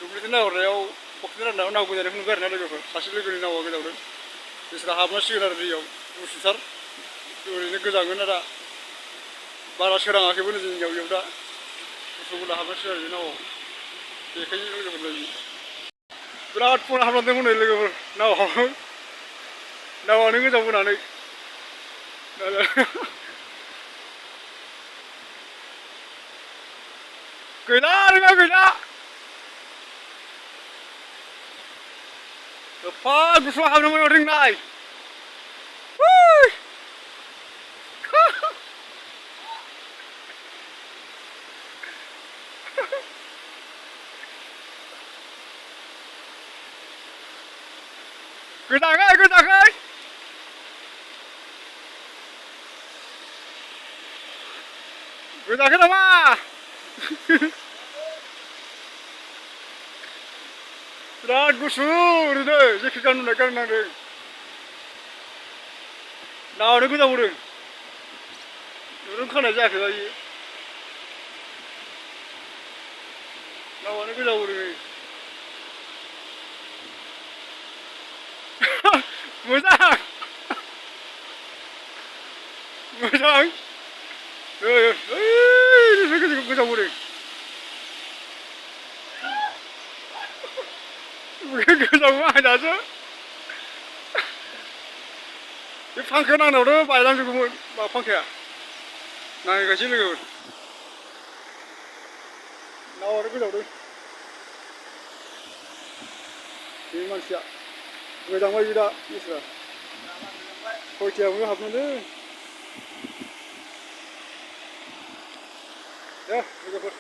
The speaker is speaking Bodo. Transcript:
दुब्लिखौ नाहरनायाव फख्रि राननायाव नाव गोजानायखौ नुबाय आरोना लोगोफोर सासे लोगोनि नावा गोजावदों बिसोरा हाबनांसिगोन आरो दैयाव गुसुथार ओरैनो गोजाङो ना दा बारा सोराङाखैबो जोंनियाव बेयाव दा गुसु गुला हाबनांसिगोन आरो बे नावआव बेखायनो लोगोफोर बायदि बिराद फुरा हाबलांदों हनै लोगोफोर नावानो गोजावबोनानै गैला रोङा गैला एफा गुसु हाबनो रोंनाय गोजाङै गोजाङै गोजाङाखै नामा बिराद गुसु ओरैनो जेकेट गाननाय गाननांदों नावानो गोजावबोदों दुरुं खानाय जायाखै दायो नावानो गोजावबोदों मोजां मोजां गोजावबोदों गोजावबो आं दासो बे फांखाया नांनायावथ' बायलांजोबगौमोन मा फांखाया नाङैखायसो लोगोफोर नावानो गोजावदों बे मानसिया गोजांबाय बे दा मिथिबाय खयथायावनो हाबनांदों दे लोगोफोर